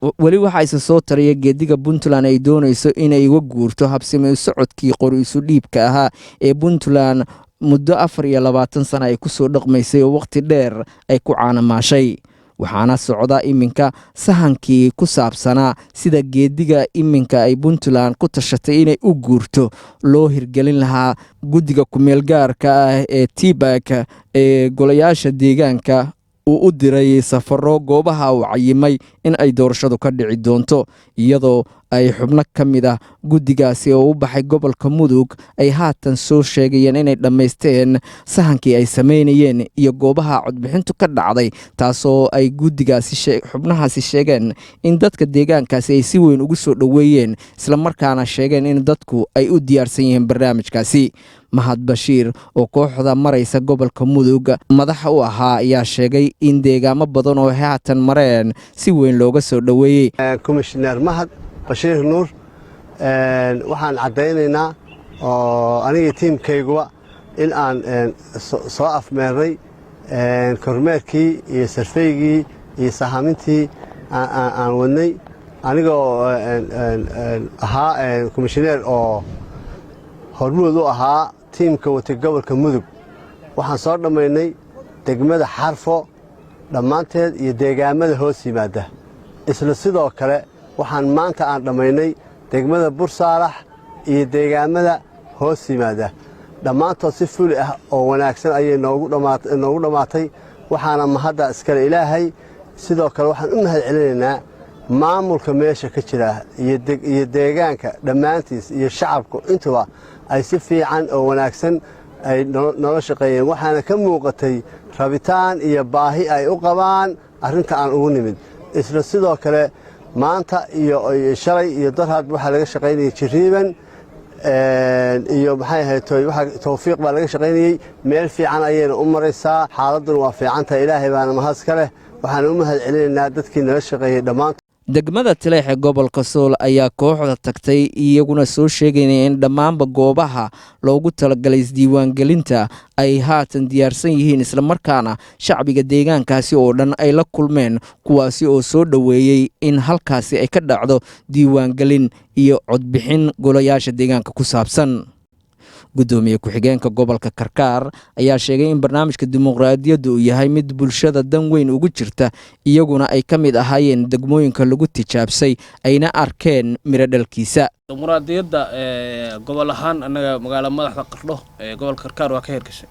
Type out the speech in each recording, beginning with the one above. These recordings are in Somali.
Weli waxaa isa soo taraya geediga Puntland ay doonayso inay uga guurto habsami u socodkii qori isu dhiibka ahaa ee Puntland muddo 24 sana ay kusoo dhaqmaysay oo wakhti dheer ay ku caanamaashay. Waxaana socda iminka sahankii ku saabsanaa sida geediga iminka ay Puntland ku tashatay inay u guurto loo hirgelin lahaa. Guddiga kumeelgaarka ah ee TPAC ee golayaasha deegaanka uu u diray safaro goobaha uu cayimay in ay doorashadu ka dhici doonto, iyadoo ay xubno ka mid ah guddigaasi oo u baxay gobolka Mudug ay haatan soo sheegayeen inay dhammaysteen sahankii ay samaynayeen iyo goobaha codbixintu ka dhacday, taasoo ay guddigaasi xubnahaasi sheegeen in dadka deegaankaasi ay si weyn ugu soo dhoweeyeen, islamarkaana sheegeen in dadku ay u diyaarsan yihiin barnaamijkaasi. Mahad Bashiir oo kooxda maraysa gobolka Mudug madaxa u ahaa ayaa sheegay in deegaamo badan oo haatan mareen si weyn looga soo dhoweeyey. Komishineer Mahad Bashiir Nuur, waxaan caddaynaynaa oo anigii tiimkayguba in aan soo afmeernay kormeerkii iyo survey-gii iyo sahamintii aan wadnay, anigoo ahaa komishineer oo hormuud u ahaa tiimka watay gobolka Mudug. Waxaan soo dhammaynay degmada Xarfo dhammaanteed iyo deegaamada hoos yimaada. Isla sidoo kale waxaan maanta aan dhammaynay degmada Bursaalax iyo deegaamada hoos yimaada. Dhammaantood si fuli ah oo wanaagsan ayay noogu dhammaatay. Waxaana mahadda iskale Ilaahay. Sidoo kale waxaan u mahad celinaynaa maamulka meesha ka jira iyo deegaanka dhammaantiis iyo shacabku intuba ay si fiican oo wanaagsan ay noola shaqeeyeen. Waxaana ka muuqatay rabitaan iyo baahi ay u qabaan arrinta aan ugu nimid. Isla sidoo kale maanta iyo shalay iyo darhaad waxaa laga shaqaynayay Jiriiban iyo maxay ahayd Towfiiq baa laga shaqaynayey. Meel fiican ayayna u maraysaa, xaaladduna waa fiicantahay. Ilaahay baana mahad iska leh. Waxaan u mahad celinaynaa dadkii nala shaqeeyey dhammaantood. Degmada Taleex ee gobolka Sool ayaa kooxda tagtay iyaguna soo sheegaynaya in dhammaanba goobaha loogu talagalay isdiiwaangelinta ay haatan diyaarsan yihiin, islamarkaana shacbiga deegaankaasi oo dhan ay la kulmeen, kuwaasi oo soo dhoweeyey in halkaasi ay ka dhacdo diiwaangelin iyo codbixin golayaasha deegaanka ku saabsan. Gudoomiye ku-xigeenka gobolka Karkaar ayaa sheegay in barnaamijka dimuqraadiyaddu uu yahay mid bulshada dan weyn ugu jirta, iyaguna ay ka mid ahaayeen degmooyinka lagu tijaabsay ayna arkeen miro dhalkiisa. Dimuqraadiyadda gobol ahaan annaga magaalo madaxda Qardho ee gobolka Karkaar waa ka hirgashay.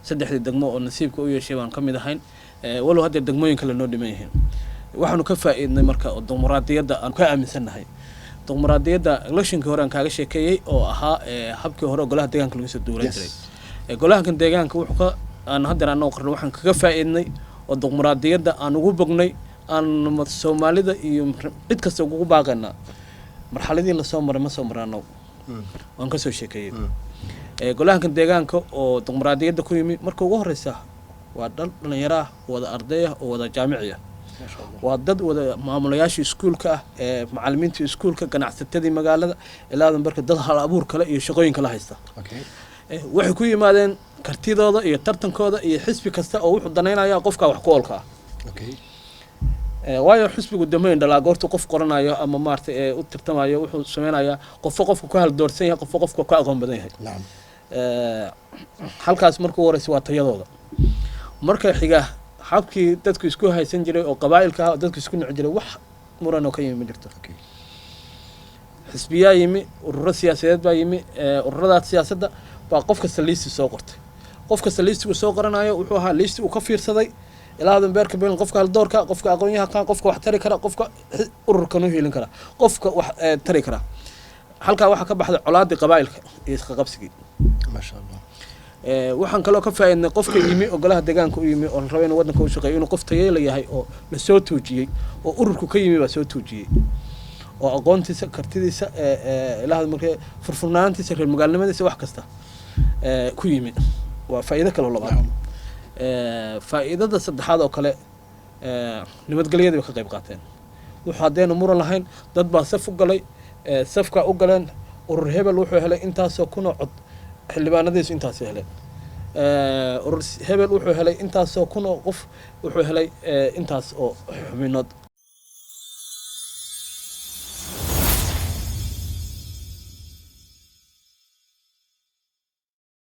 Saddexdii degmo oo nasiibka u yeeshay baan ka mid ahayn, walow haddee degmooyin kale noo dhiman yihiin. Waxaanu ka faa'iidnay marka oo dimuqraadiyadda aan ka aaminsannahay, dimuqraadiyadda electionkii hore aan kaaga sheekeeyey oo ahaa habkii hore oo golaha deegaanka lagu soo dooran jiray. Golahankan deegaanka wuxuu ka aan haddeer annagu Qardho waxaan kaga faa'iidnay oo dimuqraadiyadda aan ugu bognay, aan Soomaalida iyo cid kasta ugu baaqaynaa, marxaladii lasoo maray ma soo maray annagu waan kasoo sheekeeyey. Golahankan deegaanka oo dimuqraadiyadda ku yimi, marka ugu horeysa waa dhal dhalinyaro ah, wada arday ah oo wada jaamici ah, waa dad wada maamulayaashii iskuulka ah, ee macalimiintii iskuulka, ganacsatadii magaalada, ilaa marka dad hal abuur kale iyo shaqooyin kala haysta. Waxay ku yimaadeen kartidooda iyo tartankooda iyo xisbi kasta oo wuxuu danaynaya qofka wax ku oolka ah. Waayo xisbigu damayn dhalaa goortuu qof qoranayo ama maaragtay ee u tartamayo, wuxuu sameynayaa qofba qofka ku haldoorsan yahay, qofba qofka ka aqoon badan yahay. Halkaas marka ugu horeysa waa tayadooda. Marka xiga, habkii dadku isku haysan jiray oo qabaa'ilka ah oo dadku isku nici jiray, wax muran oo ka yimi ma jirto. Xisbiyaa yimi, ururo siyaasadeed baa yimi. Ururadaas siyaasadda baa qof kasta liisti soo qortay. Qof kasta liistigu soo qoranayo wuxuu ahaa liisti uu ka fiirsaday ilaa beerka been, qofka haldoorka, qofka aqoon-yahanka, qofka wax tari kara, qofka ururkan u hiilin kara, qofka wax tari kara. Halkaa waxaa ka baxday colaadii qabaa'ilka iyo isqaqabsigii. Maasha Allah. Waxaan kaloo ka faa'iidnay qofka yimi oo golaha deegaanka u yimi oo la rabo inuu waddanka u shaqeeyo inuu qof tayeela yahay oo lasoo tuujiyey oo ururku ka yimi baa soo tuujiyey, oo aqoontiisa, kartidiisa, ilaah markee furfurnaantiisa, reer magaalnimadiisa, wax kasta ku yimi. Waa faa'iido kaloo labaad. Faa'iidada saddexaad oo kale, nabadgelyadii bay ka qayb qaateen. Wuxuu haddaynu muran lahayn, dad baa saf u galay, safkaa u galeen. Urur hebel wuxuu helay intaasoo kunoo cod, xildhibaanadiisu intaasay heleen. Urur hebel wuxuu helay intaasoo kun oo qof, wuxuu helay intaas oo xubinood.